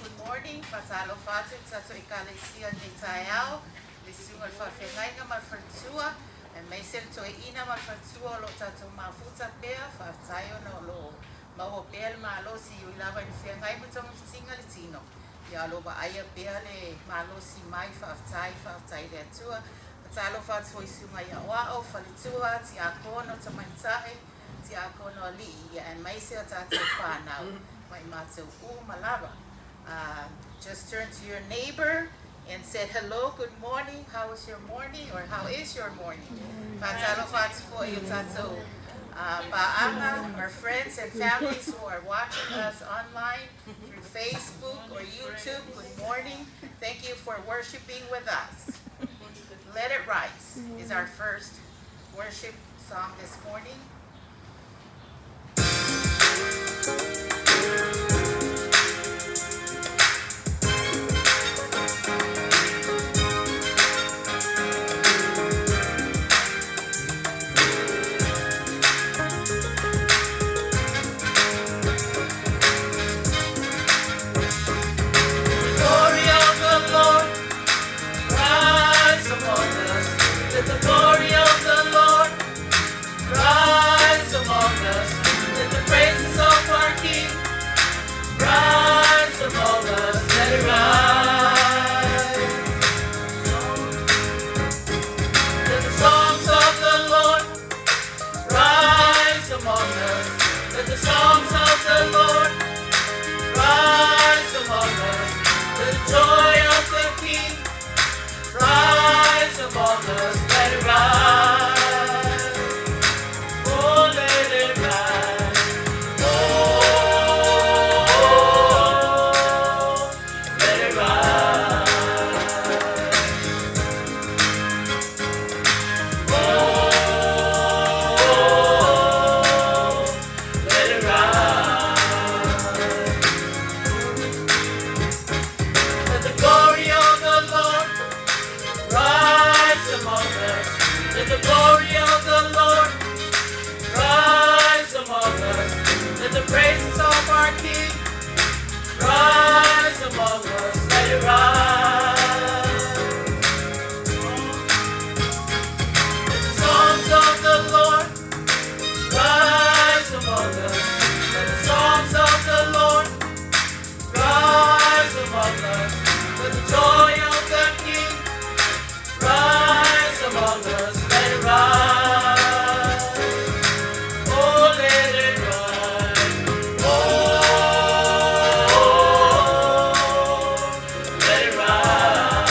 Good morning. Faatalofa atu i le tatou Ekalesia i lenei taeao, le susuga i le faafeagaiga ma le faletua, aemaise le toeaina ma le faletua o lo o tatou mafuta pea. Faafetai ona o lo o maua pea le malosi e ui lava ina feagai ma togafitiga i le tino, ia o lo o vaaia pea le malosi mai. Faafetai, faafetai i le Atua. Faatalofa atu foi i susuga i aoao, faletua, tiakono, tamaitai, tiakono alii, ia aemaise a tatou fanau ma i matou uma lava. Just turn to your neighbor and said hello, good morning, how was your morning, or how is your morning? Faatalofa atu foi i o tatou paaga, our friends and families who are watching us online through Facebook or YouTube, good morning. Thank you for worshiping with us. Let It Rise is our first worship song this morning. Glory of the Lord rise among us. Let the glory of the Lord rise among us. Let the praises of our King rise among us. Let it rise. Let the songs of the Lord rise among us. Let the songs of the Lord rise among us. Let the joy of the King rise among us. Let it rise. Oh, let it rise. Oh, let it rise. Oh, let it rise. Let the glory of the Lord rise among us. Let the glory of the Lord rise among us. Let the praises of our King rise among us. Let it rise. Let the songs of the Lord rise among us. Let the songs of the Lord rise among us. Let the joy of the King rise among us. Let it rise. Oh, let it rise. Oh, let it rise.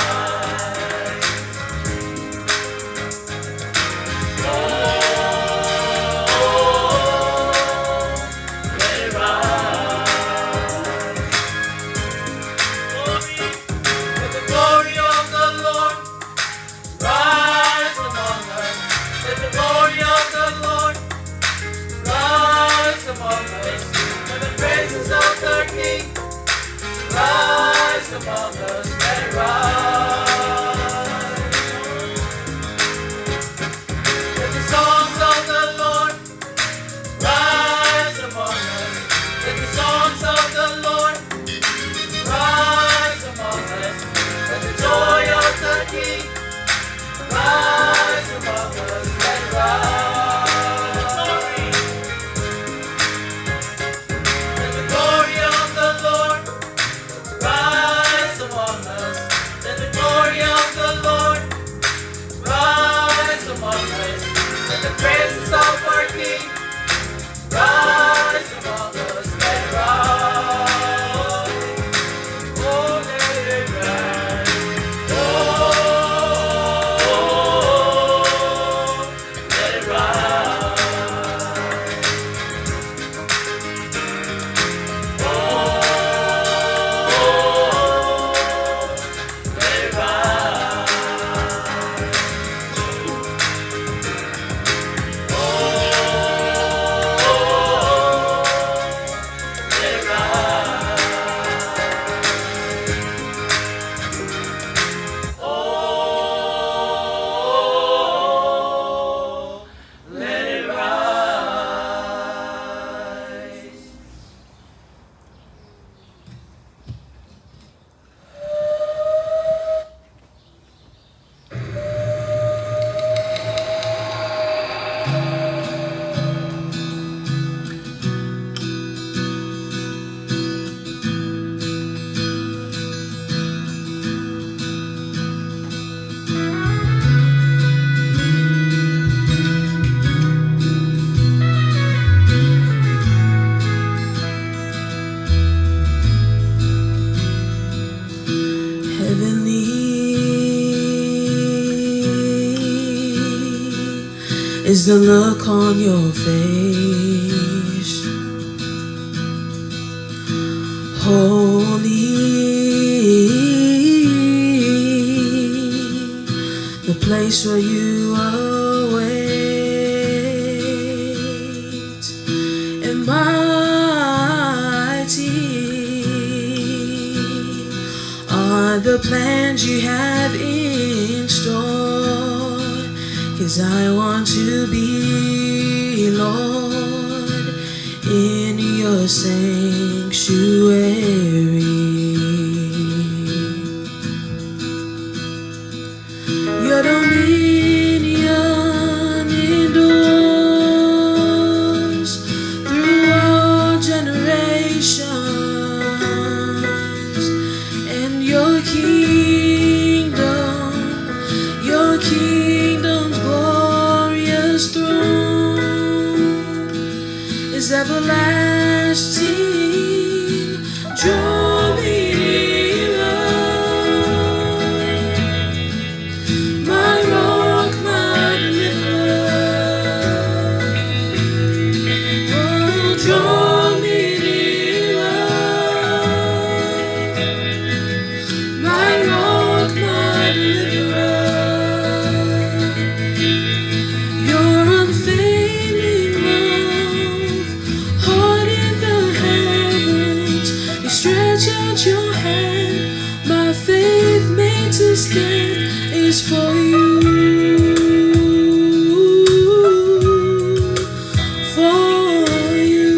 Oh, let it rise. Let the glory of the Lord rise among us. Let the glory of the Lord rise among us. Let the praises of the King rise among us. Let it rise. Let the songs of the Lord rise among us. Let the songs of the Lord rise among us. Let the joy of the King rise among us. Let it rise. Let the glory of the Lord rise among us. Let the glory of the Lord rise among us. Let the praises of our King rise among us. Let it rise. Oh, let it rise. Oh, is the look on your face. Holy, the place where you await, and mighty are the plans you have in store. 'Cause I want to be, Lord, in your sanctuary. Your dominion endures through all generations, and your kingdom, your kingdom's glorious throne is everlasting. Draw me nearer, my rock, my deliverer. Oh, draw me nearer, my rock, my deliverer. Your unfailing love, hard in the heavens, you stretch out your hand, my faith made to stand is for you, for you.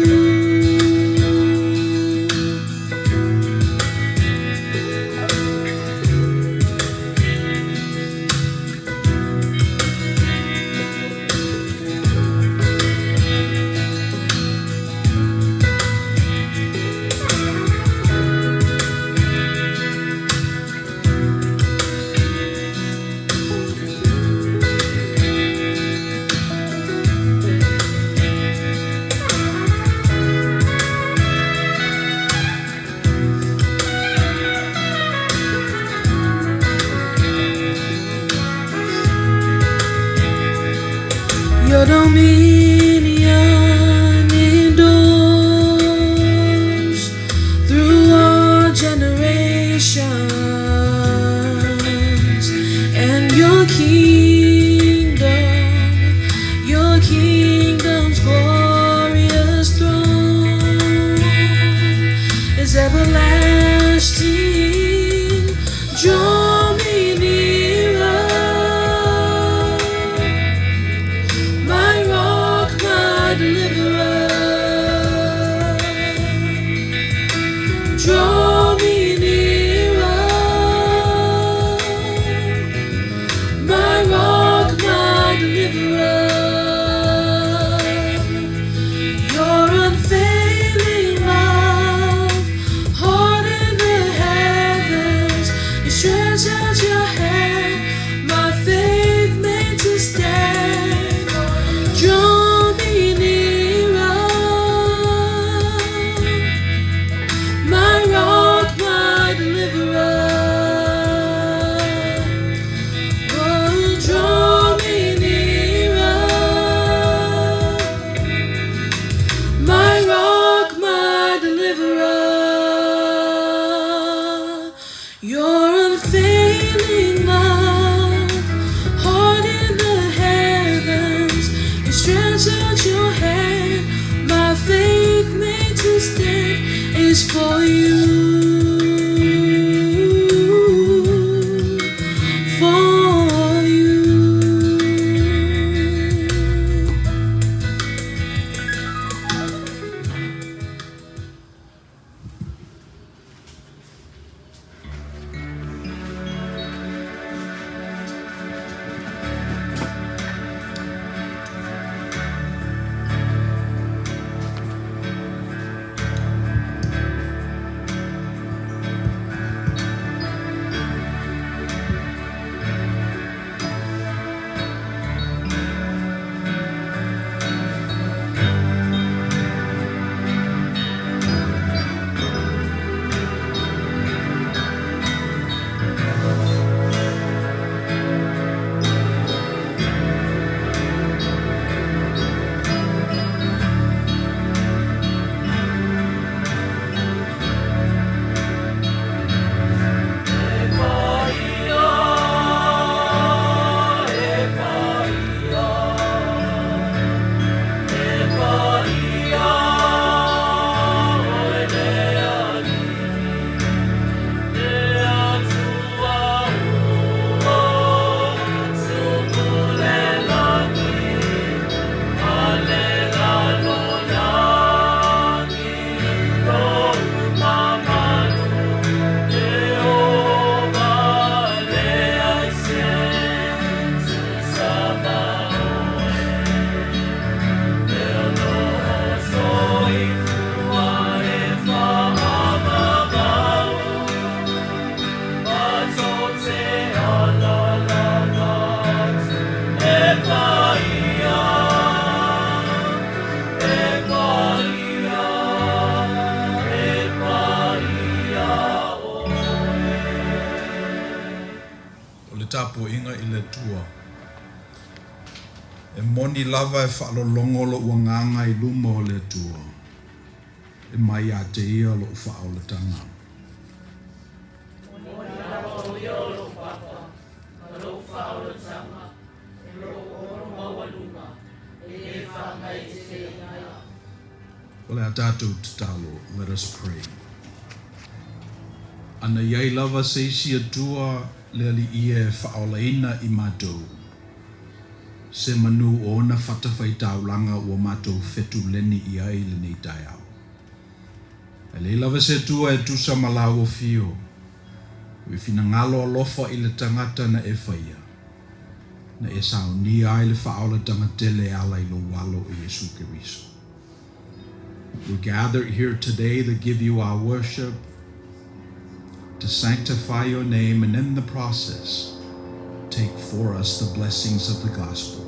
Your dominion endures through all generations, and your kingdom, your kingdom's glorious throne is everlasting. Draw me nearer, my rock, tapuaiga i le Atua. E moni lava e faalologo lo'u agaga i luma o le Atua, e mai ia te Ia lo'u faaolataga. O le a tatou tatalo, let us pray. Ana i ai lava se isi Atua le Alii e faaolaina i matou, semanu o ona fatafaitaulaga ua matou fetuleni i ai lenei taeao. Ae leai lava se Atua e tusa ma lau afio, ua e finagalo alofa i le tagata na e faia, na e saunia ai le faaolataga tele e ala i lou Alo o Iesu Keriso. We gather here today to give you our worship, to sanctify your name, and in the process, take for us the blessings of the gospel.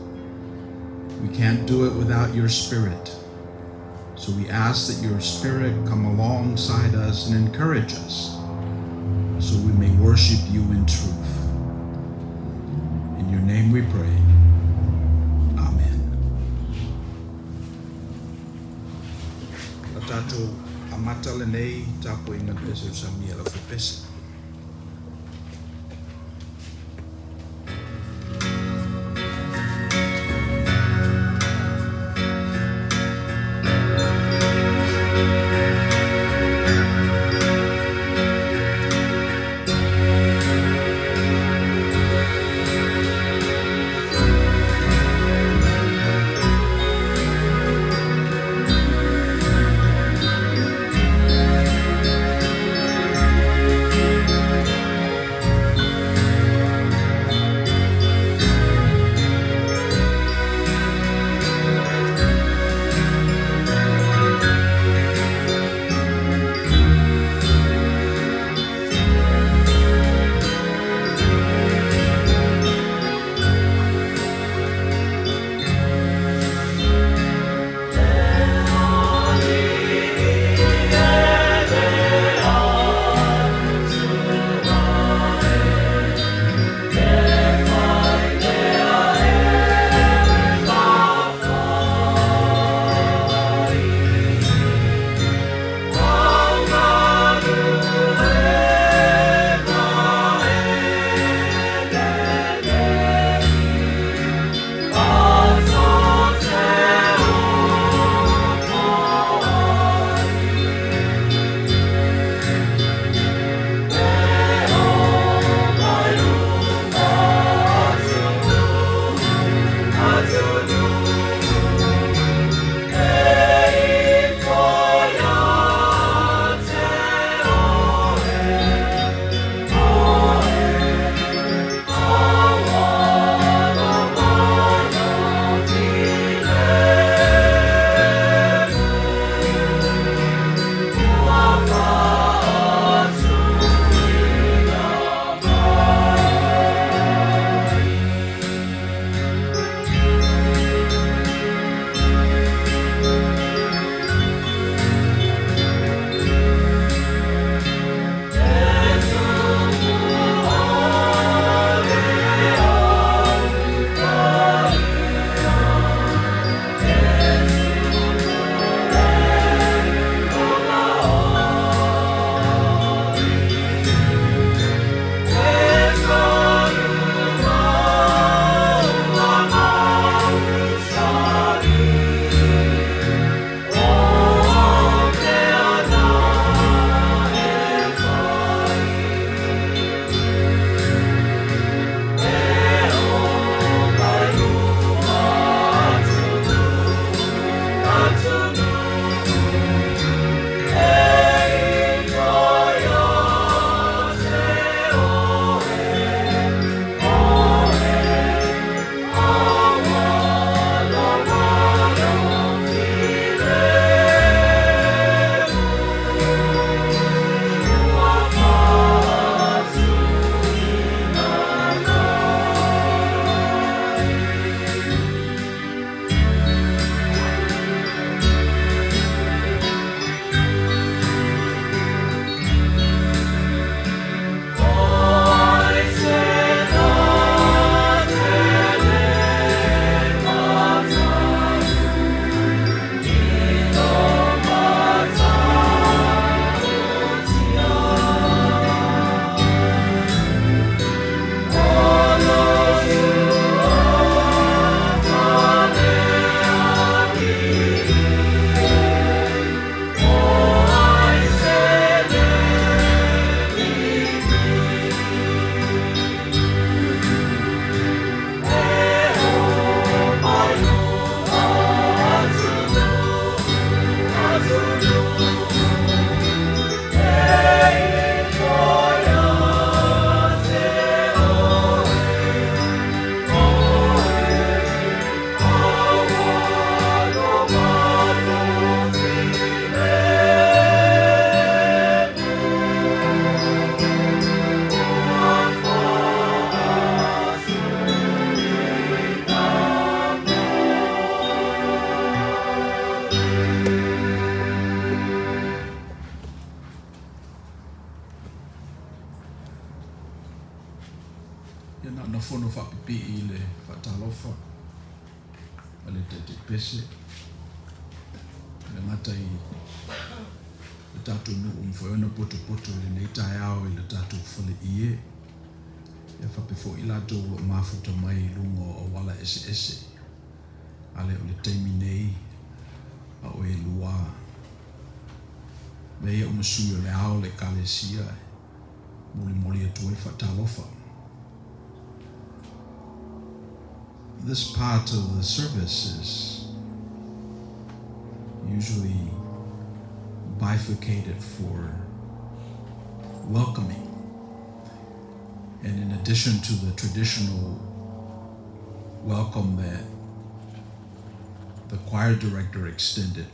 We can't do it without your Spirit. So we ask that your Spirit come alongside us and encourage us so we may worship you in truth. In your name we pray. Amen. O tatou amata lenei tapuaiga i le pese o le Samia le Aufaipe'e. Ia na ona fono faapipii i le faatalofa a le Taitaipese, le gata i le tatou nuu mafai ona potopoto i lenei taeao i le tatou faleie, ia faapea foi i latou o lo o mafuta mai i luga o auala eseese, a le o le taimi nei a o e lua. Avea ia uma sui o le ao o le Ekalesia e molimoli atu ai faatalofa. This part of the service is usually bifurcated for welcoming. And in addition to the traditional welcome that the choir director extended,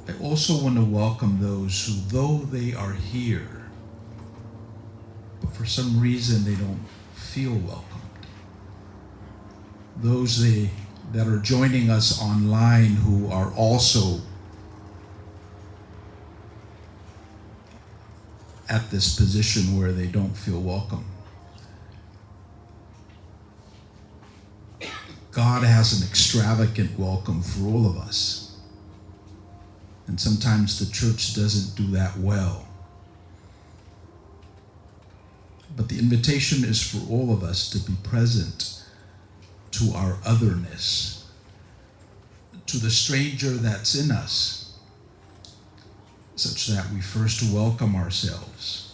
I also want to welcome those who, though they are here, but for some reason they don't feel welcomed. Those that are joining us online who are also at this position where they don't feel welcome. God has an extravagant welcome for all of us. And sometimes the church doesn't do that well. But the invitation is for all of us to be present to our otherness, to the stranger that's in us, such that we first welcome ourselves,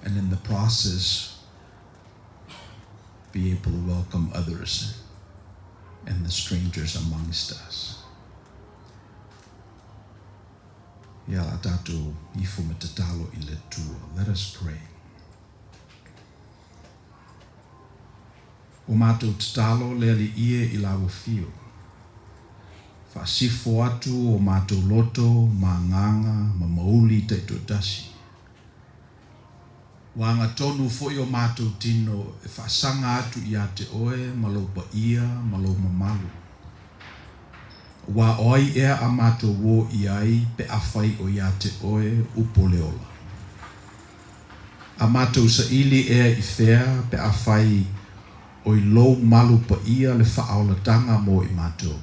and in the process, be able to welcome others and the strangers amongst us. Ia la tatou ifo ma tatalo i le Atua. Let us pray. O matou tatalo le Alii e i lau afio. Faasifo atu o matou loto, ma agaga, ma mauli taitoatasi. Ua agatonu foi o matou tino e faasaga atu ia te oe ma lou paia ma lou mamalu. Aua o ai ea a matou o i ai pe afai o ia te oe upu o le ola. A matou saili ea i fea pe afai o i lou malu paia le faaolataga mo i matou.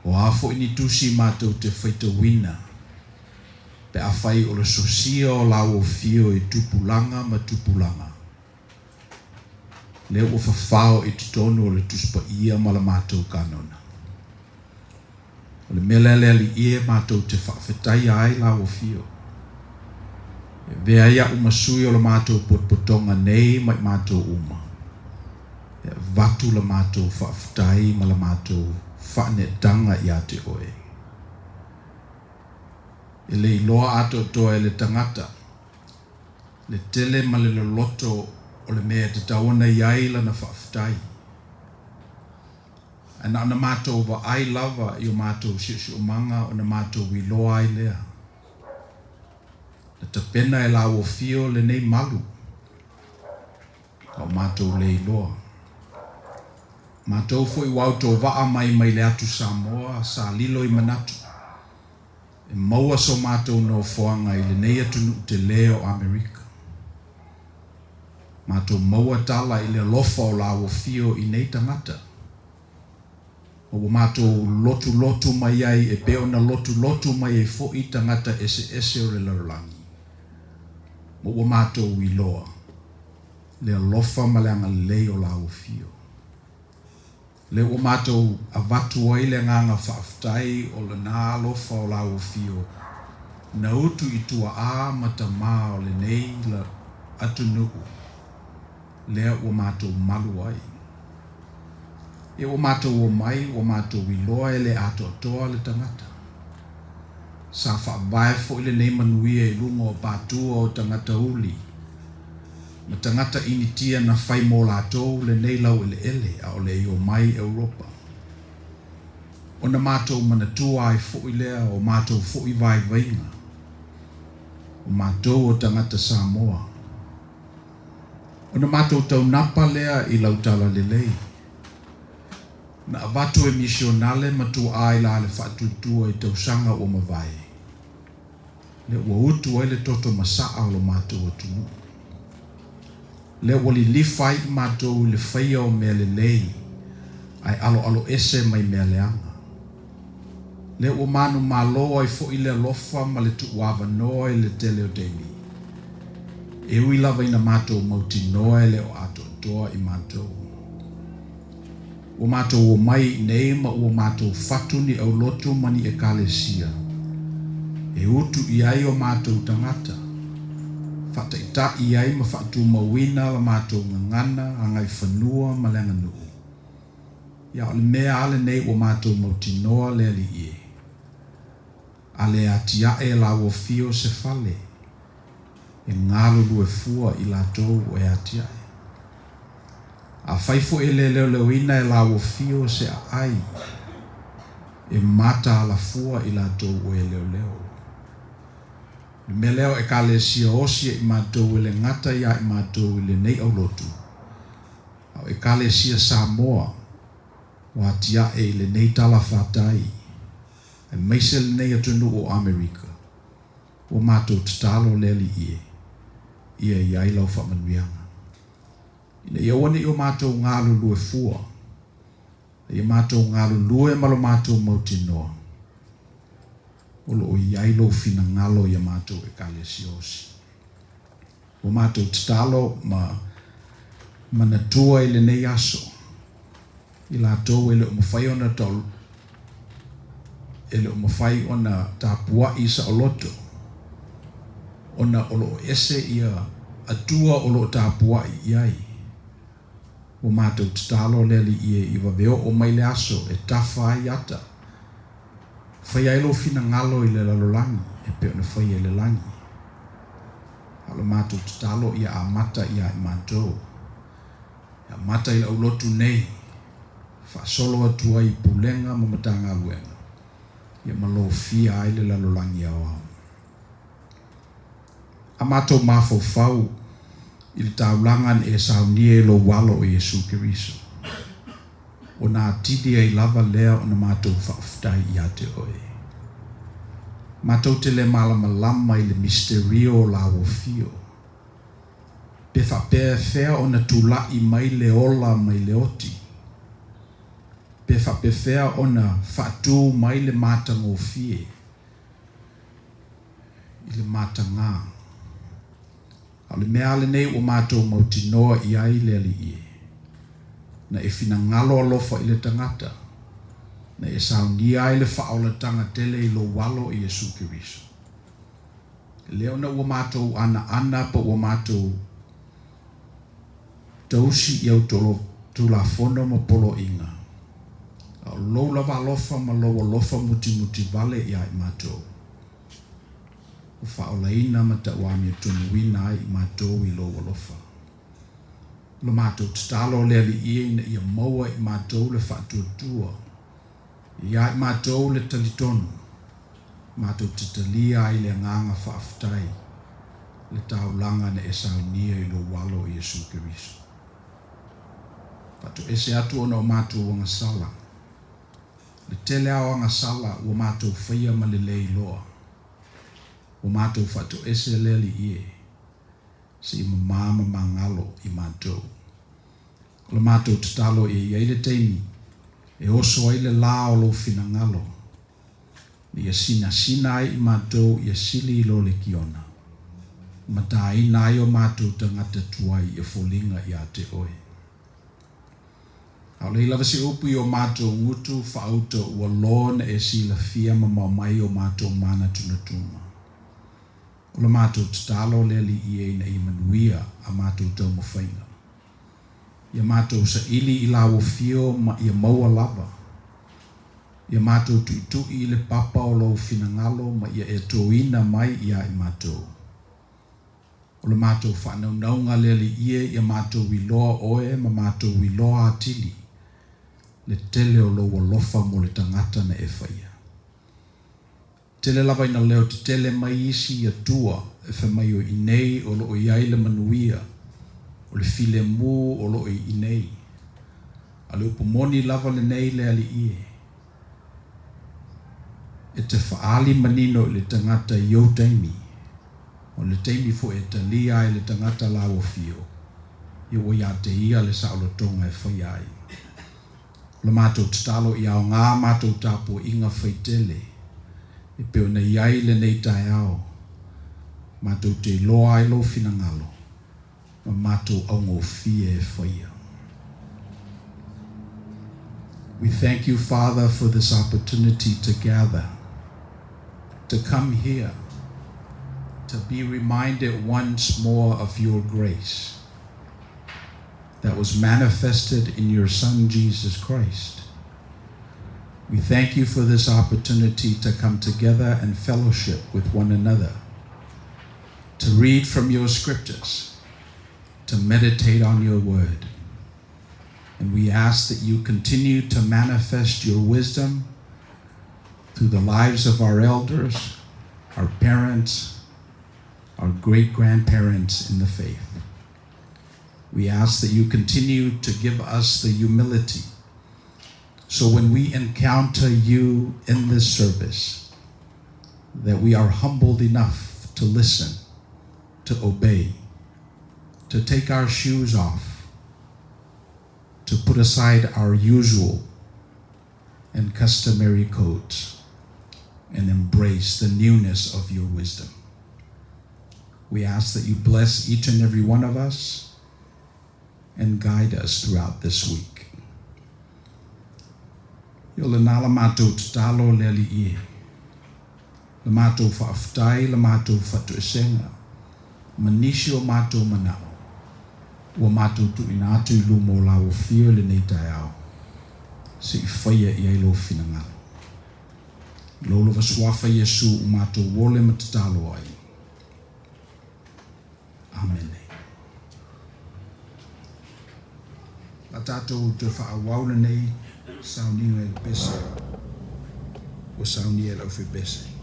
O a foi ni tusi matou te faitauina pe afai o le sosia o lau afio i tupulaga ma tupulaga. Lea ua fafao i totonu o le Tusi Paia ma la matou kanona. O le mea lea le Alii e matou te faafetaia ai lau afio. E avea ai a'u ma sui o le matou potopotoga nei ma i matou uma. E avatu la matou faafetai ma la matou faaneetaga ia te oe. E le iloa atoatoa e le tagata le tele ma le loloto o le mea e tatau ona i ai lana faafetai. Ae na ona matou vaai lava i o matou siosiomaga ona matou iloa ai lea. Na tapena e lau afio lenei malu, a o matou le iloa. Matou foi ua autovaa mai mai le atu Samoa sa lilo i manatu e maua so matou nofoaga i lenei atunuu telē o Amerika. Matou maua tala i le alofa o lau afio i nei tagata. Ma ua matou lotulotu mai ai e pei ona lotulotu mai ai foi tagata eseese o le lalolagi. Ma ua matou iloa le alofa ma le agalelei o lau afio. Lea ua matou avatu ai le agaga faafetai o lena alofa o lau afio na utu i tuaa ma tamā o lenei atunuu lea ua matou malu ai. Ia ua matou omai ua matou iloa e le atoatoa le tagata. Sa faavae foi lenei manuia i luga o patua o tagata uli ma tagata Initia na fai mo latou lenei laueleele a o le i omai Europa. Ona matou manatua ai foi lea o matou foi vaivaiga, o matou o tagata Samoa. Ona matou taunapa lea i lau talalelei. Na avatu e misionale ma tuaa i la le faatuatua i tausaga ua mavae. Lea ua utu ai le toto masaa o lo matou atunuu. Lea ua lilifa ai i matou i le faia o mea lelei ae aloaloese mai mea leaga. Lea ua manumalo ai foi le alofa ma le tuuavanoa i le tele o taimi, e ui lava ina matou mautinoa e le o atoatoa i matou. Ua matou omai i inei ma ua matou fatu ni aulotu ma ni ekalesia e utu i ai o matou tagata, faataitai ai ma faatumauina la matou gagana, agaifanua ma le aganuu. Ia o le mea a lenei ua matou mautinoa le Alii e. A le atiae e lauofio se fale, e galulue fua i latou e atiae. Afai foi e le leoleoina e lauofio se aai, e mataala fua i latou e leoleo. O le mea lea o Ekalesia osi e i matou e le gata iā i matou i lenei aulotu, a o Ekalesia Samoa ua atiae i lenei talafatai, aemaise lenei atunuu o Amerika. Ua matou tatalo le Alii e, ia i ai lau faamanuiaga. Ina ia aua ne i o matou galulue fua, a ia matou galulue ma lo matou mautinoa, o lo o i ai lou finagalo ia matou Ekalesia osi. Ua matou tatalo ma manatua i lenei aso, i latou e le o mafai ona e le o mafai ona tapuai saoloto ona o lo o ese ia Atua o lo o tapuai i ai. Ua matou tatalo le Alii e i vave oo mai le aso e tafa ai ata, faia ai lou finagalo i le lalolagi e pei ona faia i le lagi. A o le matou tatalo ia amata ia i matou. E amata i le aulotu nei, faasolo atu ai i Pulega ma Matagaluega, ia ma lofia ai le lalolagi aoao. A matou mafaufau i le taulaga na e saunia i lou Alo o Iesu Keriso, ona atili ai lava lea ona matou faafetai ia te oe. Matou te le malamalama i le misterio o lauofio. Pe faapefea ona tula'i mai le ola mai le oti? Pe faapefea ona faatū mai le matagofie i le matagā? A o le mea a lenei ua matou mautinoa i ai le Alii e, na e finagalo alofa i le tagata, na e saunia ai le faaolataga tele i lou Alo Iesu Keriso. E le ona ua matou anaana po ua matou tausi i au tulafono ma poloaiga, a o lou lava alofa ma lou alofa mutimuti vale iā i matou, ua faaolaina ma tauamiotonuina ai i matou i lou alofa. O le matou tatalo le Alii ina ia maua i matou le faatuatua Ia i matou le talitonu, matou te talia ai le agaga faafetai le taulaga na e saunia i lou Alo o Iesu Keriso. Faatoese atu ona o matou agasala, le tele a o agasala ua matou faia ma le le iloa, ua matou faatoese le Alii e, se i mamā ma magalo i matou. O le matou tatalo ia i ai le taimi e oso ai le lā o lou finagalo, ina ia sinasina ai i matou ia sili i lo lekiona, mataina ai o matou tagata tuai ia foliga iā te oe. Aole i lava se upu i o matou gutu faauta ua lō na e silafia mamao mai o matou manatunatuga. O le matou tatalo le Alii e ina ia manuia a matou taumafaiga. Ia matou saili i lauofio ma ia maua lava. Ia matou tuitui i le papa o lou finagalo ma ia e tōina mai iā i matou. O le matou faanaunauga le Alii e ia matou iloa oe ma matou iloa atili le tele o lou alofa mo le tagata na e faia. Tele lava ina leo tetele mai isi atua e fai mai o inei o lo o i ai le manuia, o le filemu o lo o i inei. A o le upu moni lava lenei le Alii e. E te fa'aali manino i le tagata i ou taimi, o le taimi fo'i e talia ai le tagata lauofio, ia ua iā te ia le sa'olotoga e faia ai. O le matou tatalo ia aogā matou tapua'iga faitele e pei ona i ai lenei taeao, matou te iloa ai lou finagalo ma matou augofie e faia. We thank you, Father, for this opportunity to gather, to come here, to be reminded once more of your grace that was manifested in your Son, Jesus Christ. We thank you for this opportunity to come together and fellowship with one another, to read from your scriptures, to meditate on your word. And we ask that you continue to manifest your wisdom through the lives of our elders, our parents, our great grandparents in the faith. We ask that you continue to give us the humility so when we encounter you in this service, that we are humbled enough to listen, to obey, to take our shoes off, to put aside our usual and customary codes and embrace the newness of your wisdom. We ask that you bless each and every one of us and guide us throughout this week. O lena la matou tatalo le Alii e. Le matou faafetai, le matou faatoesega, ma nisi o matou manao, ua matou tuuina atu i luma o lau Afio i lenei taeao, se i faia i ai lou finagalo. I lou lava Suafa Iesu ua matou ole ma tatalo ai. Amene. La tatou toe faaauau lenei sauniga i le pese ua saunia e le aufaipese.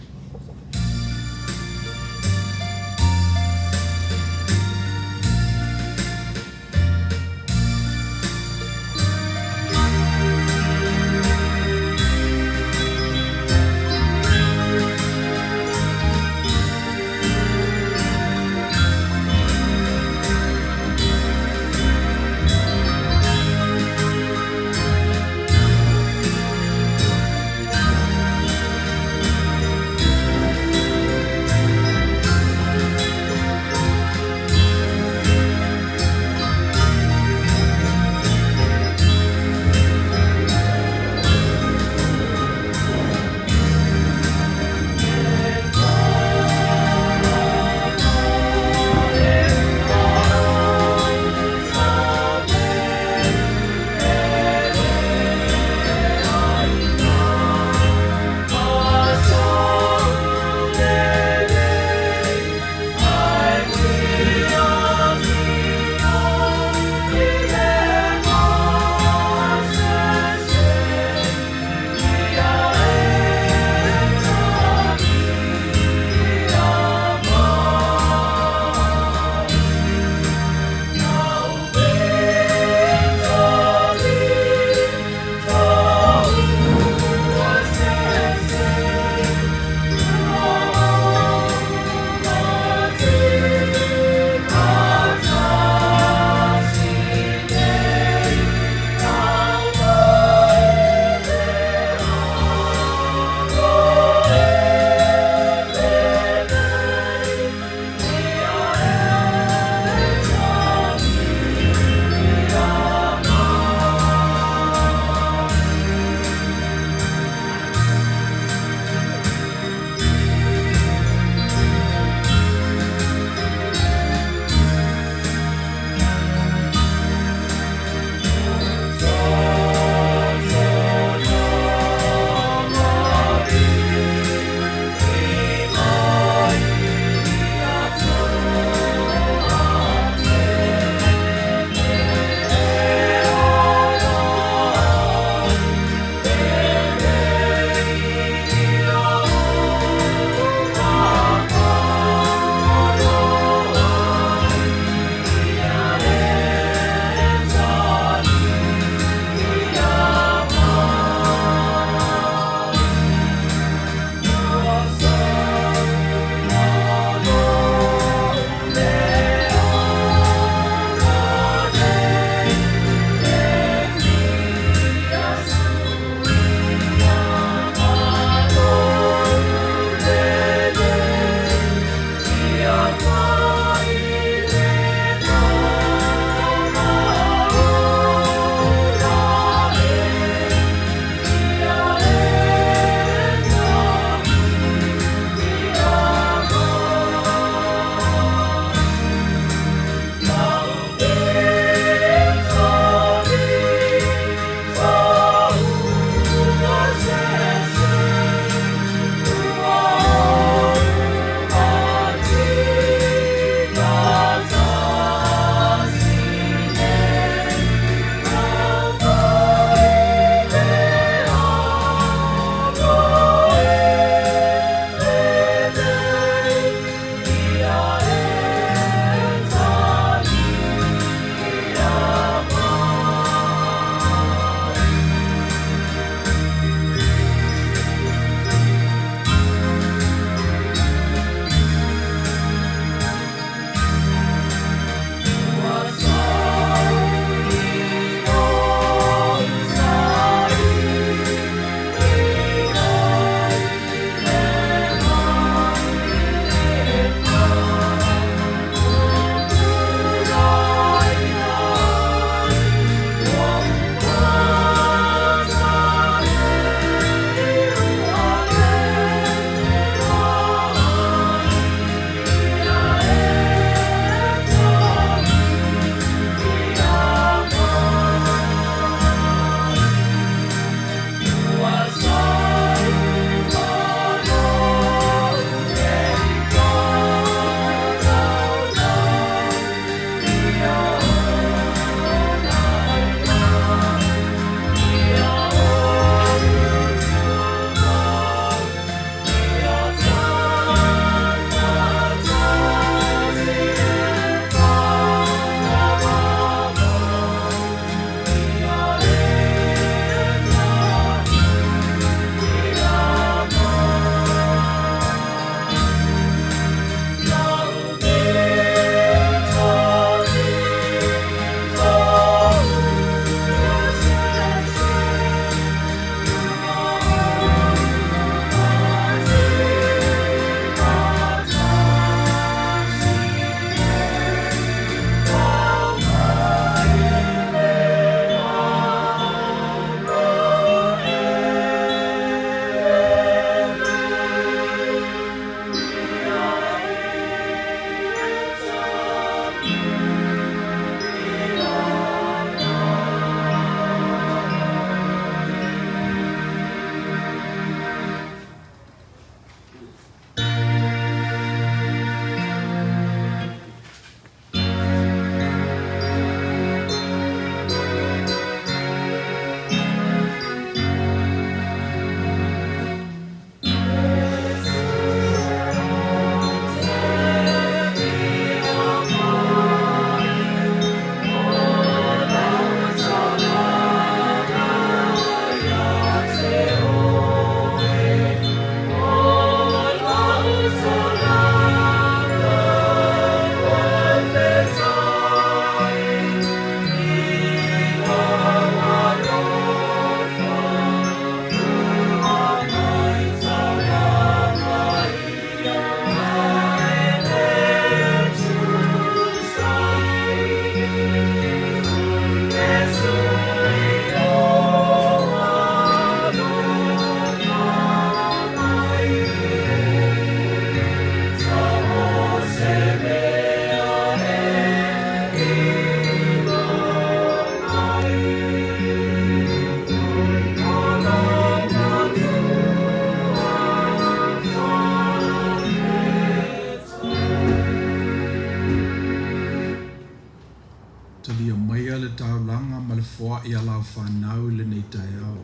taulaga ma le foa'i a lau fanau i lenei taeao.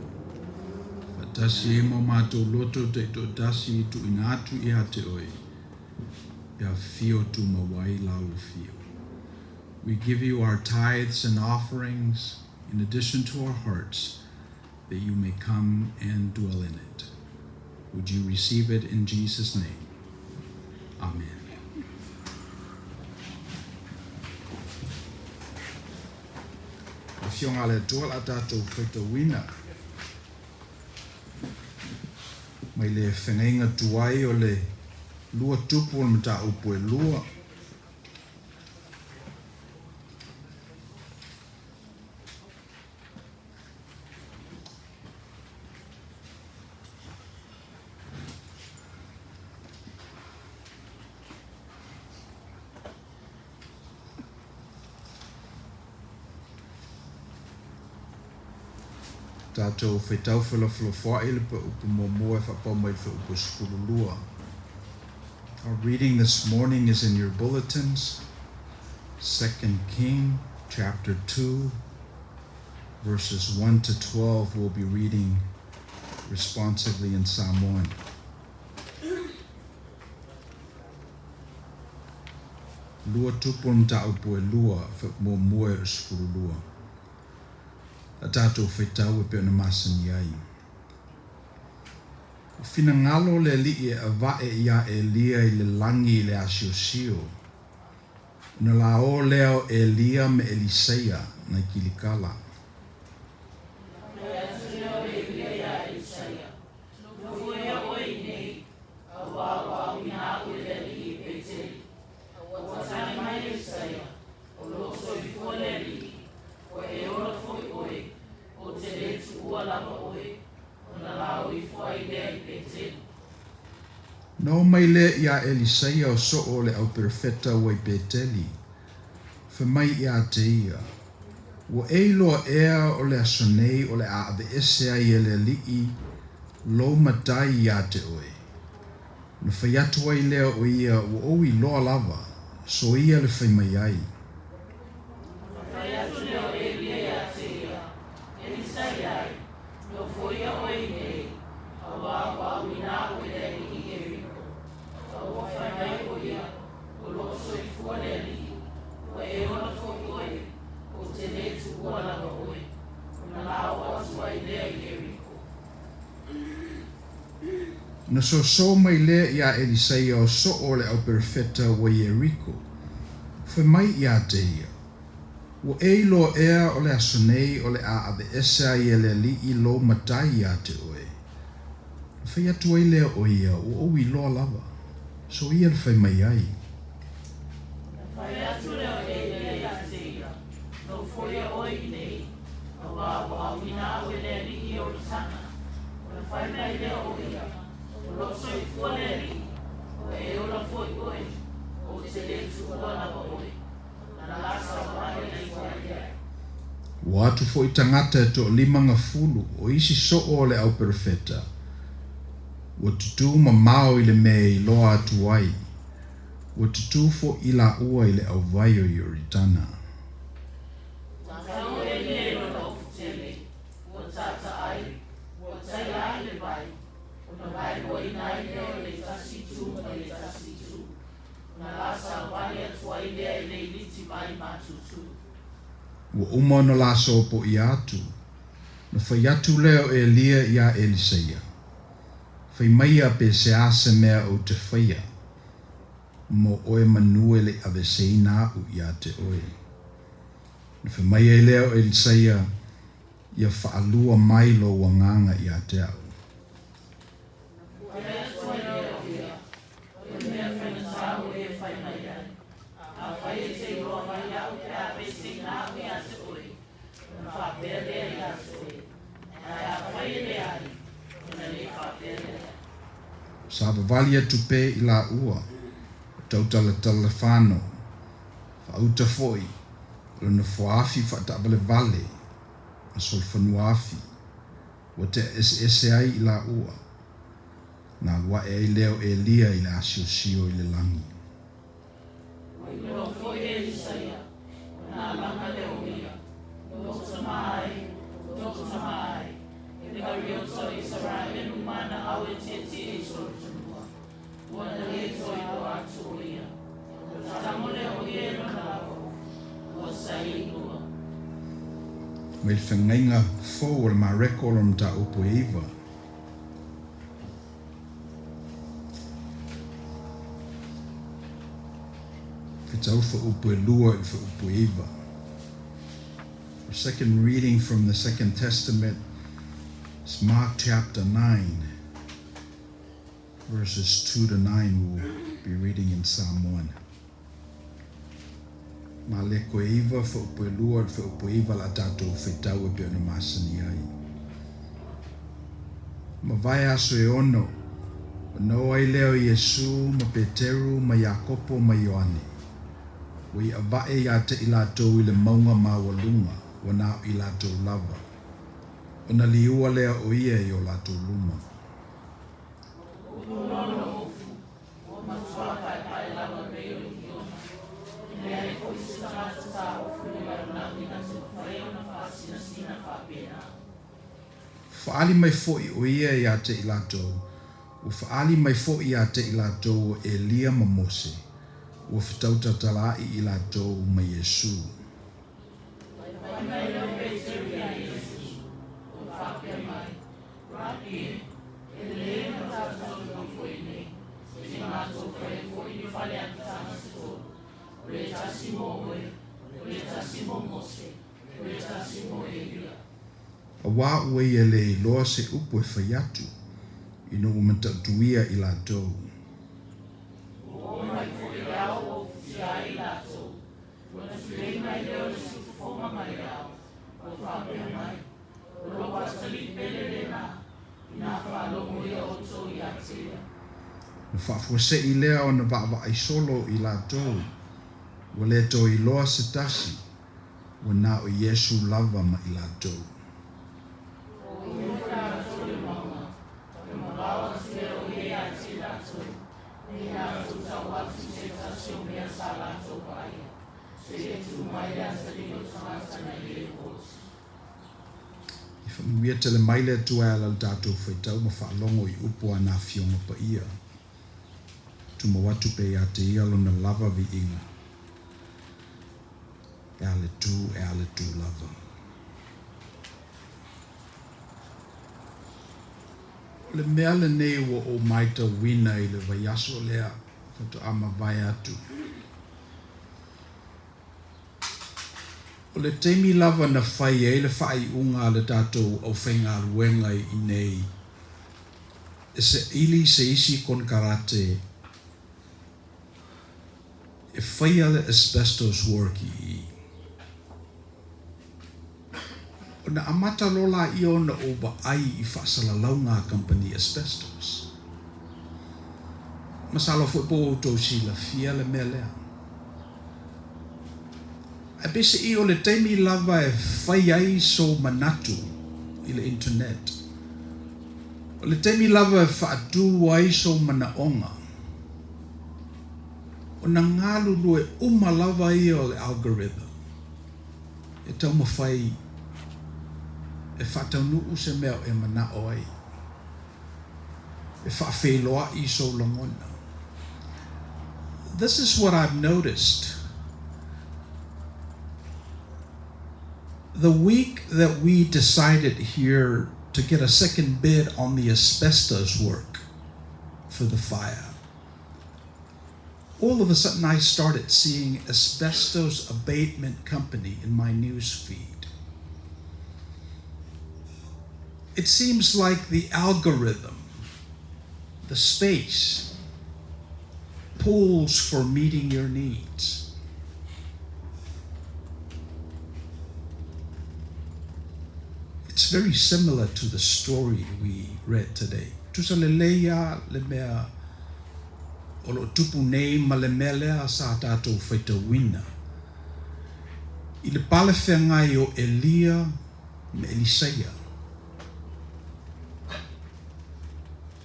Faatasi ai ma o matou loto taitoatasi e tuuina atu ia te oe, e afifio tumau ai lau afio. We give you our tithes and offerings in addition to our hearts, that you may come and dwell in it. Would you receive it in Jesus' name? Amen. Afioga a le Atua la tatou faitauina mai le fegaiga tuai o le lua tupu o le mataupu e lua. Tatou faitau felafolafoa'i le upu muamua e faapau mai le upu 12. Our reading this morning is in your bulletins. 2 King chapter 2 verses 1 to 12 we'll be reading responsively in Samoan. Lua tupu o le mataupu e lua, muamua e o le 12. A tatou faitau e pei ona masani ai. Ua finagalo le Alii e ava'e iā Elia i le lagi i le asiosio, ona laō lea o Elia me Eliseia nai Kilikala. Fai atu lea o Elia iā Elisaia, Nofoia oe i nei, auā ua auina au e le Alii i Peteli. Ua tali mai Elisaia, O lo o soifua le Alii, ua e ola foi oe, ou te le tuua lava oe, ona laoi ifo ai lea i Peteli. Na oo mai lea iā Elisaia o soʻo o le ʻauperofeta ua i Peteli, fai mai iā te ia, Ua e iloa ea o le aso nei o le a aveese ai e le Alii lou matai iā te oe? Ona fai atu ai lea o ia, Ua ou iloa lava, so ia le fai mai ai. Ona fai atu lea o Elia iā te ia, Elisaia ai, Nofoia oe i nei, auā ua auina au e le alii i Ieriko. A ua fai mai ʻo ia, O lo o soifua le Alii, ua e ola foi ʻoe, ou te lē tuua lava ʻoe, ona laoa atu ai lea i Ieriko. Ona soso mai lea iā Elisaia o soʻo o le ʻauperofeta ua Ieriko, fai mai iā te ia, Ua e iloa ea o le aso nei o le a aveese ai e le Alii lou matai iā te oe? Na fai atu ai lea o ia, Ua ou iloa lava. So ia le fai mai ai. Na fai atu lea o Elia iā te ia, Nofoia oe i nei, auā ua auina au e le Alii i Ioritana. Ona fai mai lea o ia, O lo o soifua le Alii, ua e ola foi oe, ou te le tuua lava oe. Ua atu foi tagata e toalima gafulu o isi soo o le ʻauperofeta, ua tutū mamao i le mea e iloa atu ai, ua tutū foi i laua i le ʻauvai o Ioritana. Ua tau Elia i lona ofutele, ua taataai, ua taia ai le vai, ona vaeluaina ai lea o le tasi itu mai le tasi itu. Ona lasa wale atu ai lea i le iliti vai matutu. Ua uma ona lasopoia atu, na fai atu lea o Elia iā Elisaia, Fai maia pe se a se mea ou te faia mo oe manu e le i aveeseina aʻu iā te oe. Na fai mai ai lea o Elisaia, Ia faalua mai lou agaga iā te aʻu. Fai atu ai lea o ia, O le mea faigata hoʻi e fai mai ai, Afai e te iloa mai iaʻu pe a peseina aʻu iā te ʻoe, ona faapea lea iā te ʻoe, ae afai e leai, ona le faapea lea. Savavali atu pea i laua, o tautalatalafano, faauta foi, o le nofoafi faataavalevale ma solofanua-afi, ua tea eseese ai i laua. Na alu aʻe ai lea o Elia i le asiosio i le lagi. Ua iloa foi e Isaia, ona alaga lea o ia. Mai le Feagaiga Fou o le Mareko lona mataupu e 9. Fetau fuaiupu e 2 i le fuaiupu e 9. Our second reading from the Second Testament is Mark chapter 9, verses 2 to 9. We'll be reading in Samoan. Maleko e 9, fuaiupu e 2 i le fuaiupu e 9 la tatou fetau e pei ona masani ai. Mavae aso e 6, ona oo ai lea o Iesu ma Peteru ma Iakopo ma Ioane, ua iava'e ia te i latou i le mauga maualuga, ua na o i latou lava. Ona liua lea o ia i o latou luma. Ua matua paepae lava pei o le kiona. E leai foi se tagata taofi o le lalolagi na te mafai ona faasinasina faapena. Faaali mai foi o ia ia te i latou, ua faaali mai foi ia te i latou o Elia ma Mose, ua fetautatalaai i latou ma Iesu. Fai mai lea o Peteru iā Iesu, ua faapea mai, Rabi e, e lelei ona tatou nofo i inei, se i matou faia foi ni fale apitaga se tolu, o le tasi mo oe, o le tasi mo Mose, o le tasi mo Elia. Auā ua ia le iloa se upu e fai atu, ina ua matautuia i latou. Ua oo mai foi le ao ua ufitia ai latou, ona tulei mai lea o le siufofoga mai le ao, ua faapea mai, O lou atalii pele lena, inā faalogo ia outou ia te ia. Na faafuasei lea ona vaavaai solo i latou, ua le toe iloa se tasi, ua na o Iesu lava ma i latou. O ifo latou i le mauga, ona mamao atu lea o ia ia te i latou, ne i latou tau atu i se tasi o mea sa latou vaaia, seia tū mai le atalii o le tagata nai le oti. I faamanuia tele mai le Atua e ala i le tatou faitau ma faalogo i upu a na Afioga Paia. Tumau atu pea ia te ia lona lava viiga. E a le tu, e a le tu lava. O le mea lenei ua ou maitauina i le vaiaso lea faatoa mavae atu. O le taimi lava na fai ai le faaiuga a le tatou aufaigaluega i inei e saili se isi konekarate e faia le asbestos work i i. Ona amata loa laia ona ou vaai i faasalalauga a kamupani asbestos. Masalo foi po ua outou silafia le mea lea. Ae peiseai o le taimi lava e fai ai sou manatu i le internet, o le taimi lava e faatu ai sou manaoga, ona galulue uma lava ia o le algorithm e taumafai e faataunuu se mea o e manao ai, e faafeiloai sou lagona. This is what I've noticed. The week that we decided here to get a second bid on the asbestos work for the fire, all of a sudden I started seeing asbestos abatement company in my news feed. It seems like the algorithm, the space, pulls for meeting your needs. It's very similar to the story we read today. Tusa lelei lava le mea o lo o tupu nei ma le mea lea sa tatou faitauina i le palefeagai o Elia ma Elisaia.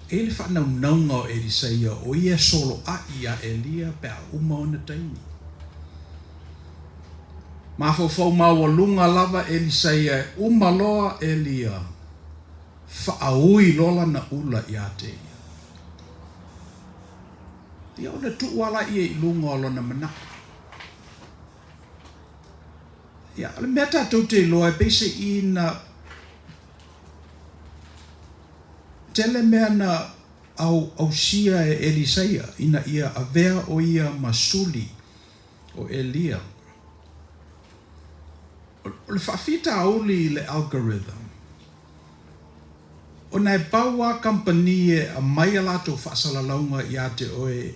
E i ai le faanaunauga o Elisaia o ia e soloai iā Elia pe a uma ona taimi. Mafaufau maualuga lava Elisaia e uma loa Elia, faaui loa lana ula ia te ia. Ia ona tuu lava lea i luga o lona manao. Ia, o le mea tatou te iloa e peiseai na tele mea na au ausia e Elisaia ina ia avea o ia ma suli o Elia. O le faafitauli i le algorithm, ona e pau lava kamupani e aumai a latou faasalalauga ia te oe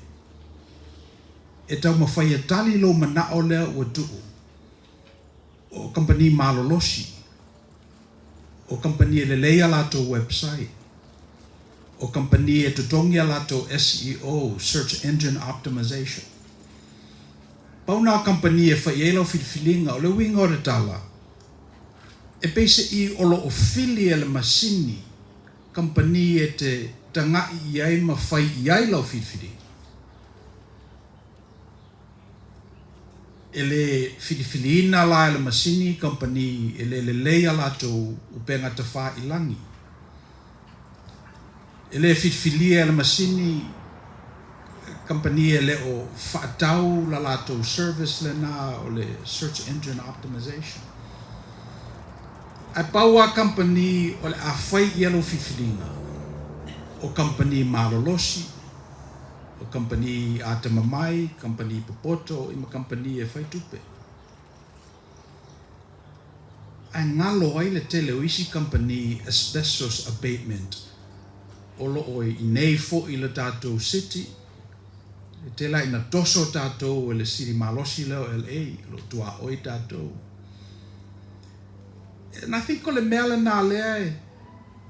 e taumafai e tali lou manao lea ua tuu, o kamupani malolosi, o kamupani e lelei a latou website, o kamupani e totogi a latou SEO, Search Engine Optimization. Pau na o kamupani e fai ai lau filifiliga, o le uiga o le tala, e peiseai o lo o fili e le masini kamupani e te tagai i ai ma fai i ai lau filifiliga. E le filifiliina la e le masini kamupani e le lelei a latou upega tafailagi. E le filifilia e le masini kamupani e le o faatau la latou service lena o le search engine optimization. Ae pau lava kamupani o le a fai i ai lau filifiliga, o kamupani malolosi, o kamupani atamamai, kamupani popoto, ma kamupani e fai tupe. Ae galo ai le tele o isi kamupani asbestos abatement o lo o i inei foi i le tatou city, e tele lava ina toso tatou e le sili malosi lea o LA, o lo o tuaoi tatou. And I think o le mea lena lea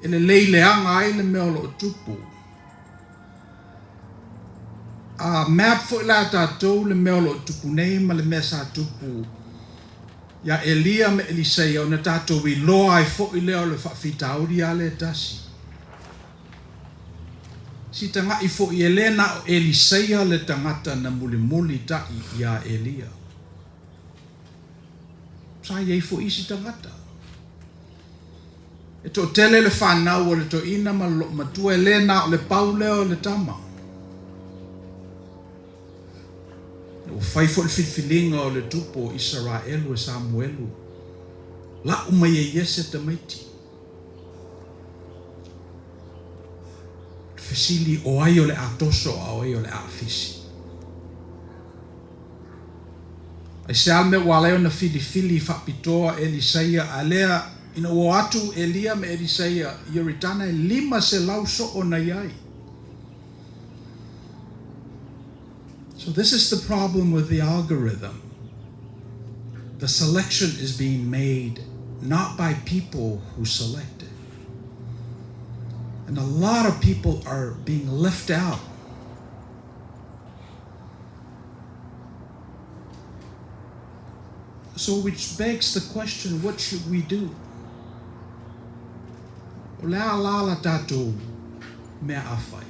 e lelei leaga ai le mea o lo o tupu. A map foi la e tatou le mea o lo o tupu nei ma le mea sa tupu iā Elia ma Eliseia ona tatou iloa ai foi lea o le faafitauli lava lea e tasi. Si taga'i foi e le na o Eliseia le tagata na mulimulita'i iā Elia. Sa i ai foi isi tagata. E toatele le fanau o le toeaina ma le loomatua, e le na o le pau lea o le tama. Ua fai foi le filifiliga o le tupu o Isaraelu e Samuelu, lau mai e Iese tamaiti. Fesili, o ai o le a toso a o ai o le a afisi? Aisea le mea ua ala ai ona filifili faapitoa Elisaia a lea ina ua o atu Elia ma Elisaia i Ioritana e 500 soo na i ai? So this is the problem with the algorithm. The selection is being made not by people who select it. And a lot of people are being left out. So which begs the question, what should we do? O le a la la tatou mea a fai?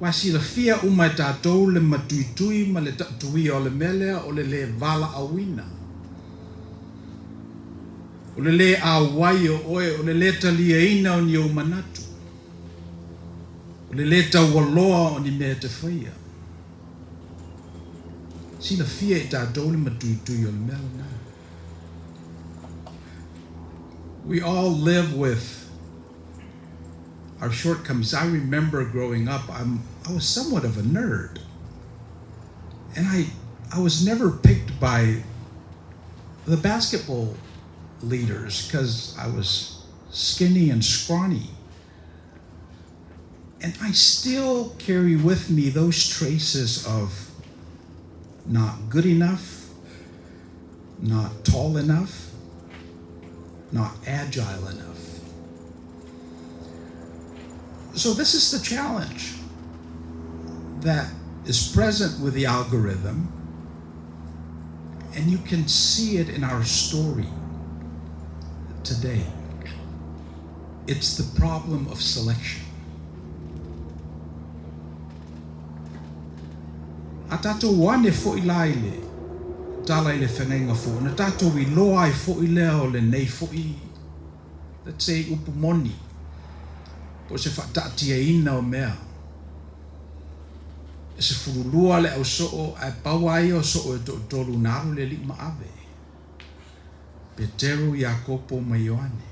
Ua silafia uma e tatou le matuitui ma le taʻutuia o le mea lea o le lē valaauina. O le lē auai o oe, o le lē taliaina o ni ou manatu. O le lē taualoa o ni mea e te faia. Silafia e tatou le matuitui o le mea lena. We all live with our shortcomings. I remember growing up, I was somewhat of a nerd. And I was never picked by the basketball leaders because I was skinny and scrawny. And I still carry with me those traces of not good enough, not tall enough, not agile enough. So this is the challenge that is present with the algorithm, and you can see it in our story today. It's the problem of selection. A tatou ane foi la i le tala i le feagaiga fou, ona tatou iloa ai foi lea o lenei foi, let's say, upu moni, po o se faataatiaina o mea. E 12 le ausoo ae pau lava ia o soo e toatolu na alu le Alii ma ave, Peteru, Iakopo ma Ioane.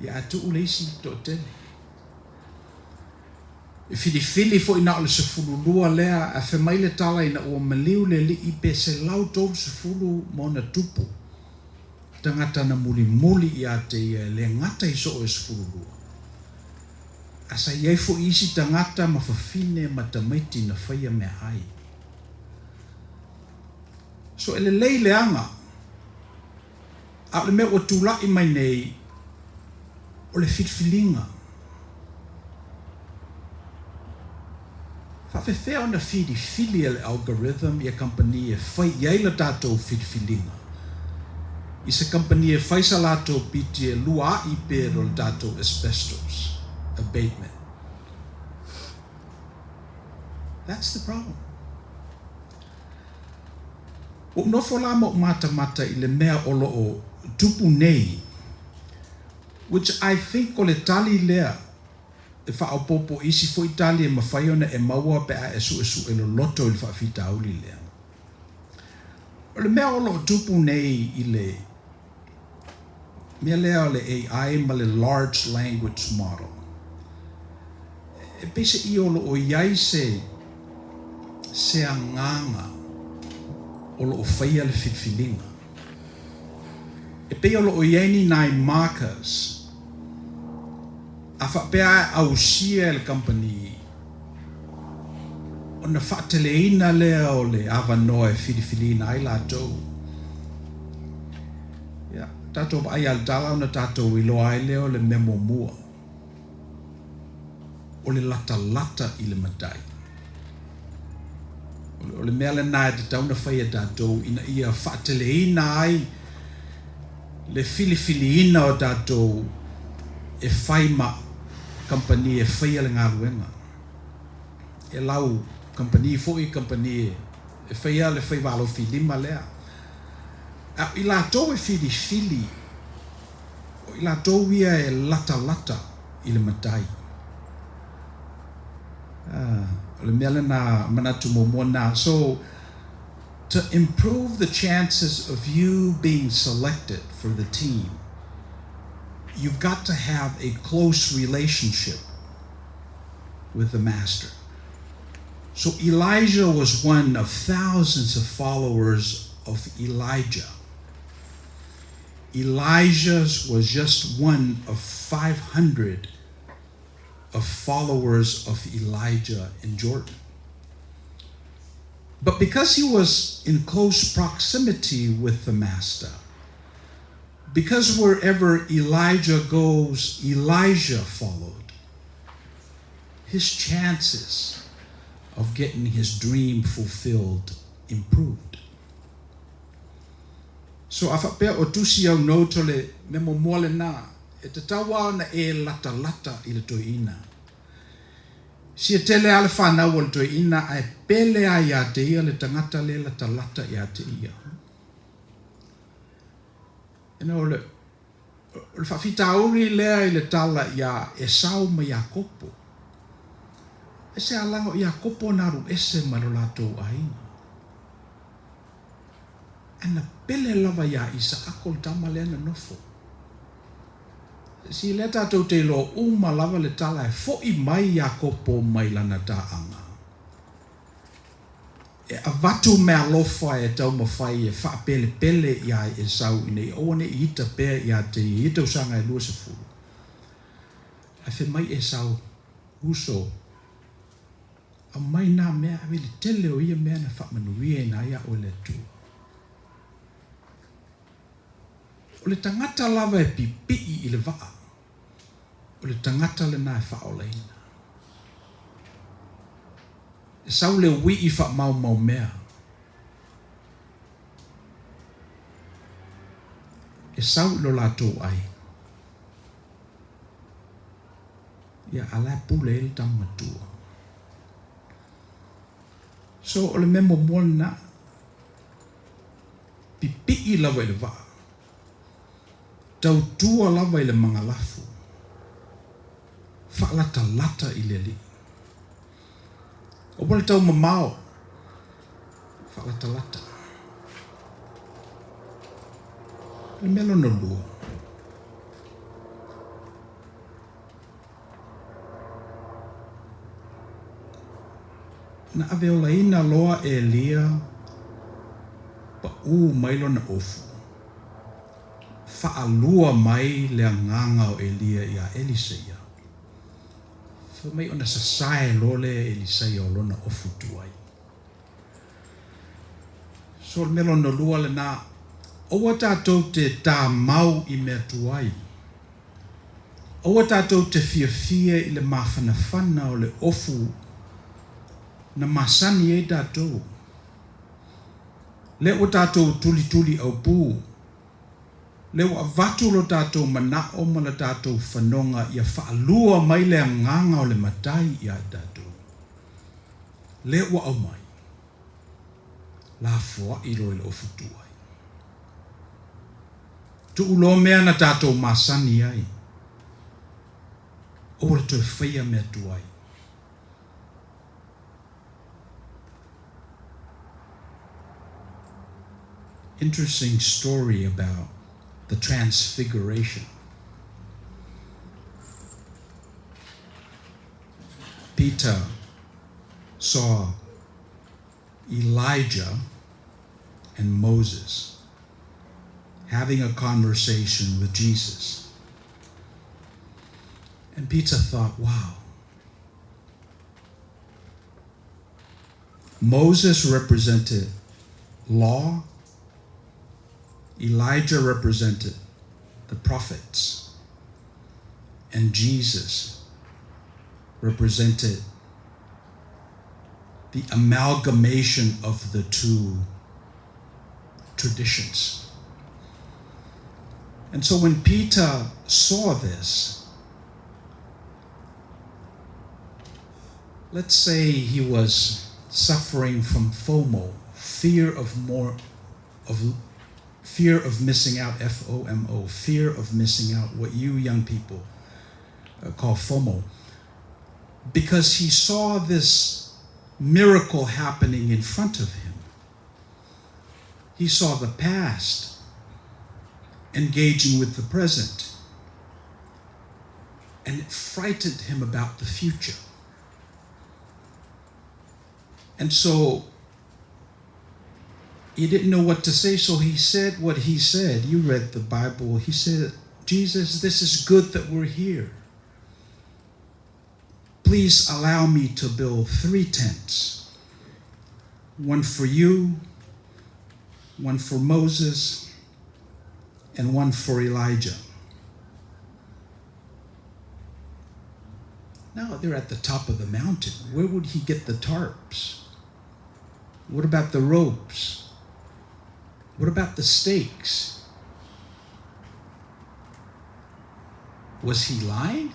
Ia ae tuu le isi toatele. E filifili foi na o le 12 lea, ae fai mai le tala ina ua maliu le Alii pe 130 ma ona tupu tagata na mulimuli ia te ia e le gata i soo e 12. Ae sa i ai foi isi tagata ma fafine ma tamaiti na faia meaai. So e lelei le aga, a o le mea ua tulai mai nei, o le filifiliga. Faafefea ona filifili e le algorithm ia kamupani e fai i ai la tatou filifiliga? I se kamupani e fai sa latou piti e luaai pe lo le tatou asbestos abatement. That's the problem. Ua ou nofo la ma ou matamata i le mea o lo o tupu nei, which I think o le tali lea e faaopoopo i isi foi tali e mafai ona e maua pe a e suesue loloto i le faafitauli lea. O le mea o lo o tupu nei i le mea lea o le AI ma le Large Language Model, e peiseai o lo o i ai se se agaga o lo o faia le filifiliga. E pei o lo o i ai ni nai markers a faapea e ausia e le kamupani ona faateleina lea o le avanoa e filifiliina ai latou. Ia, tatou vaai lava i le tala ona tatou iloa ai lea o le mea muamua, o le latalata i le matai. O le mea lena e tatau ona fai e tatou ina ia faateleina ai le filifiliina o tatou e fai ma kamupani e faia le galuega. E lau kamupani foi kamupani e faia le faiva alofilima lea. A o i latou e filifili, o i latou ia e latalata i le matai. O le mea lena manatu muamua lena. So, to improve the chances of you being selected for the team, you've got to have a close relationship with the master. So Elijah was one of thousands of followers of Elijah. Elijah's was just one of 500 of followers of Elijah in Jordan. But because he was in close proximity with the master, because wherever Elijah goes, Elijah followed, his chances of getting his dream fulfilled improved. So a faapea o tusi au note o le mea muamua lena, e tatau lava ona e latalata i le toeaina. Sia tele lava le fanau o le toeaina ae pele lava ia te ia le tagata le latalata ia te ia. You know, o le, o le faafitauli lea i le tala iā Esau ma Iakopo. E se alaga o Iakopo na alu ese mai lo latou aiga. Ae na pele lava iā Isaako le tama lea na nofo. Si lea tatou te iloa uma lava le tala e fo'i mai Iakopo mai lana taaga. E avatu meaalofa e taumafai e faapelepele iā Esau ina ia aua ne i ita pea ia te ia i ia tausaga e 20. Ae fai mai Esau, Uso, aumai nā mea, ave i le tele o ia mea na faamanuiaina ai iā oe e le Atua. O le tagata lava e pipii i le vaa, o le tagata lena e faaolaina. E sau le uii faamaumaumea. E sau i lo latou ai. Ia, a la e pule ai le tama matua. So, o le mea muamua lena, pipii lava i le vaa, tautua lava i le magalafu, faalatalata i le Alii. Aua le taumamao, faalatalata. O le mea lona lua, na aveolaina loa e Elia paʻū mai lona ofu, faalua mai le agaga o Elia iā Elisaia. Fai mai ona sasae loa lea e Elisaia o lona ofu tuai. So o le mea lona lua lena, aua tatou te tāmau i mea tuai. Aua tatou te fiafia i le mafanafana o le ofu na masani ai tatou. Lea ua tatou tulituli aupū. Lea ua avatu lo tatou manaʻo ma le tatou fanoga ia faalua mai le agaga o le Matai iā i tatou. Lea ua aumai, lafoaʻi loa i le ofu tuai. Tuu loa mea na tatou masani ai, aua le toe faia mea tuai. Interesting story about the Transfiguration. Peter saw Elijah and Moses having a conversation with Jesus. And Peter thought, wow, Moses represented law, Elijah represented the prophets, and Jesus represented the amalgamation of the two traditions. And so when Peter saw this, let's say he was suffering from FOMO, fear of more of fear of missing out, F O M O, fear of missing out, what you young people call FOMO, because he saw this miracle happening in front of him. He saw the past engaging with the present, and it frightened him about the future. And so he didn't know what to say, so he said what he said. You read the Bible. He said, Jesus, this is good that we're here. Please allow me to build 3 tents, one for you, one for Moses, and one for Elijah. Now they're at the top of the mountain. Where would he get the tarps? What about the ropes? What about the stakes? Was he lying?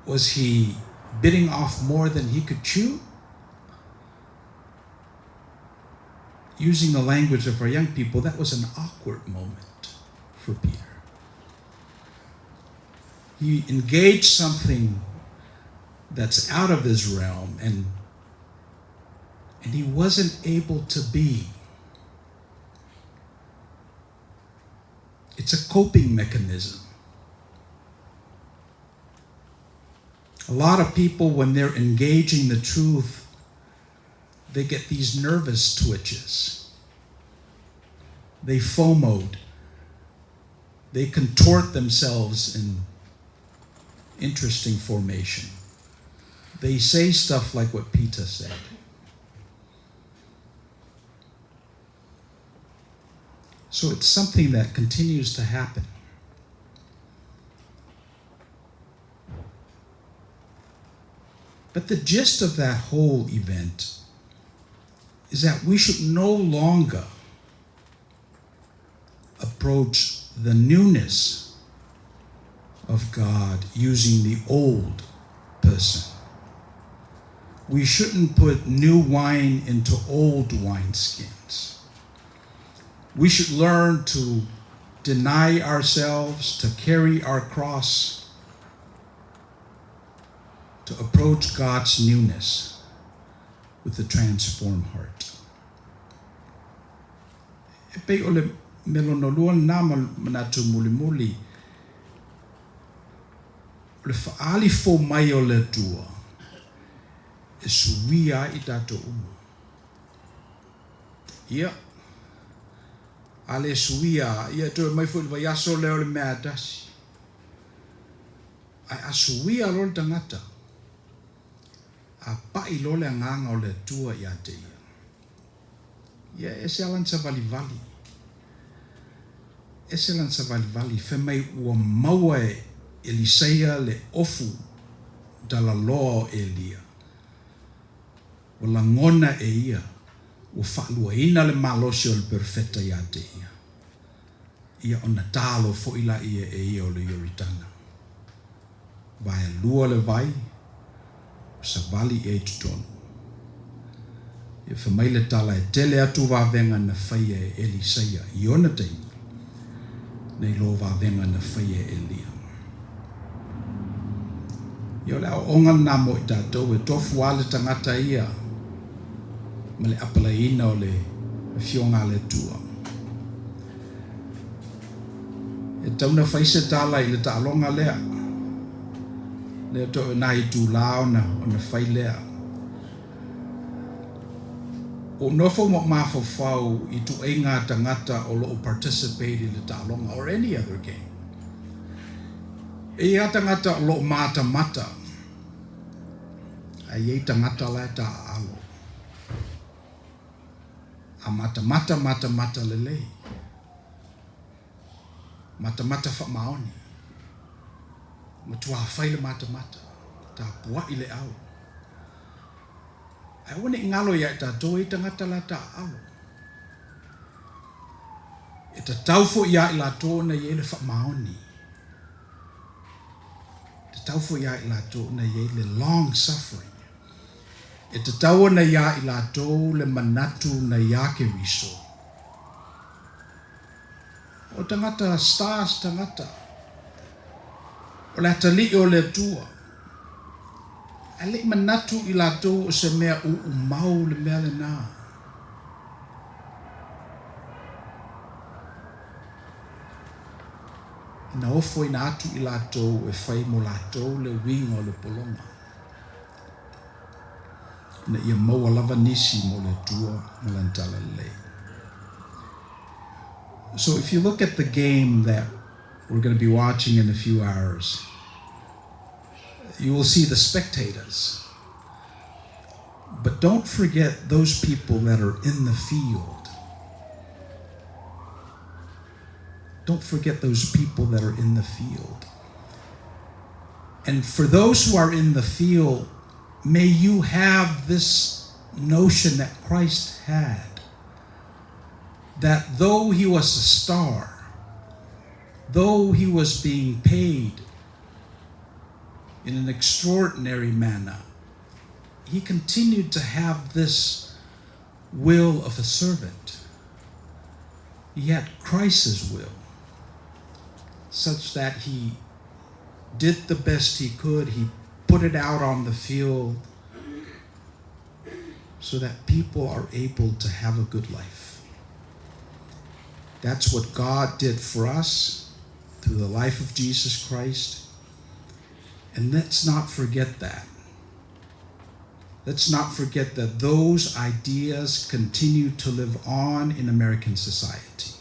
Was he biting off more than he could chew? Using the language of our young people, that was an awkward moment for Peter. He engaged something that's out of his realm, and he wasn't able to be. It's a coping mechanism. A lot of people, when they're engaging the truth, they get these nervous twitches. They FOMO'd. They contort themselves in interesting formation. They say stuff like what Peter said. So it's something that continues to happen. But the gist of that whole event is that we should no longer approach the newness of God using the old person. We shouldn't put new wine into old wineskins. We should learn to deny ourselves, to carry our cross, to approach God's newness with a transformed heart. E pei o le mea lona lua lena ma le manatu mulimuli, o le faaali fou mai o le Atua e suia ai i tatou uma. Ia, a le suia, ia e toe aumai foi i le vaiaso lea o le mea a tasi. Ae a suia loa le tagata, a pai loa le agaga o le Atua ia te ia, ia e ese lava lana savalivali. Ese lana savalivali, fai mai ua maua e Elisaia le ofu dalaloa o Elia. Ua lagona e ia ua faaluaina le malosi o le perofeta ia te ia. Ia ona talo foi laia e ia o le Ioritana. Vaelua le vai, ua savali i ai totonu. Ia fai mai le tala e tele atu vavega na faia e Elisaia i ona taimi, nei lo vavega na faia e Elia. Ia o le aoaoga lena mo i tatou, e tofu lava le tagata ia ma le apalaiina o le Afioga a le Atua. E tatau ona fai se tala i le taaloga lea. Lea toe nai itula ona, ona fai lea. Ua ou nofo ma ou mafaufau i ituaiga tagata o lo o participate i le taaloga or any other game. E i ai lava tagata o lo o matamata, ae i ai tagata la e taaalo. A matamata, matamata lelei. Matamata faamaoni. Matua fai le matamata, tapuai le au. Ae aua ne i galo ia i tatou e i ai tagata la taaalo. E tatau foi ia i latou ona i ai le faamaoni. E tatau foi ia i latou ona i ai le long suffering. E tatau ona ia i latou le manatu na iā Keriso. O tagata stars tagata. O le atalii o le Atua. Ae le i manatu i latou o se mea uumau le mea lena. Ina ofoina atu i latou e fai mo latou le uiga o le pologa, ina ia maua lava nisi mo le Atua ma Lana Talalelei. So if you look at the game that we're going to be watching in a few hours, you will see the spectators. But don't forget those people that are in the field. Don't forget those people that are in the field. And for those who are in the field, may you have this notion that Christ had that though he was a star, though he was being paid in an extraordinary manner, he continued to have this will of a servant. He had Christ's will, such that he did the best he could. He put it out on the field so that people are able to have a good life. That's what God did for us through the life of Jesus Christ. And let's not forget that. Let's not forget that those ideas continue to live on in American society.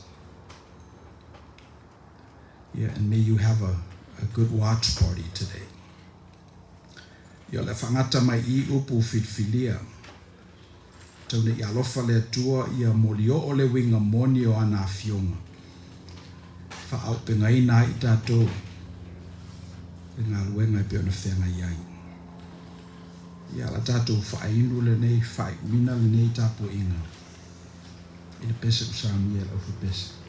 Yeah, and may you have a, a good watch party today. Ia o le a faagata mai i upu filifilia. Tau nei alofa le Atua ia molioo le uiga moni o ana afioga. Faaaupegaina ai i tatou le galuega e pei ona feagai ai. Ia o le a tatou faainu lenei faaiuina lenei tapuaiga i le pese ua saunia e le aufapese.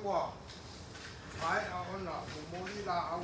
Ua maea ona momoli laau.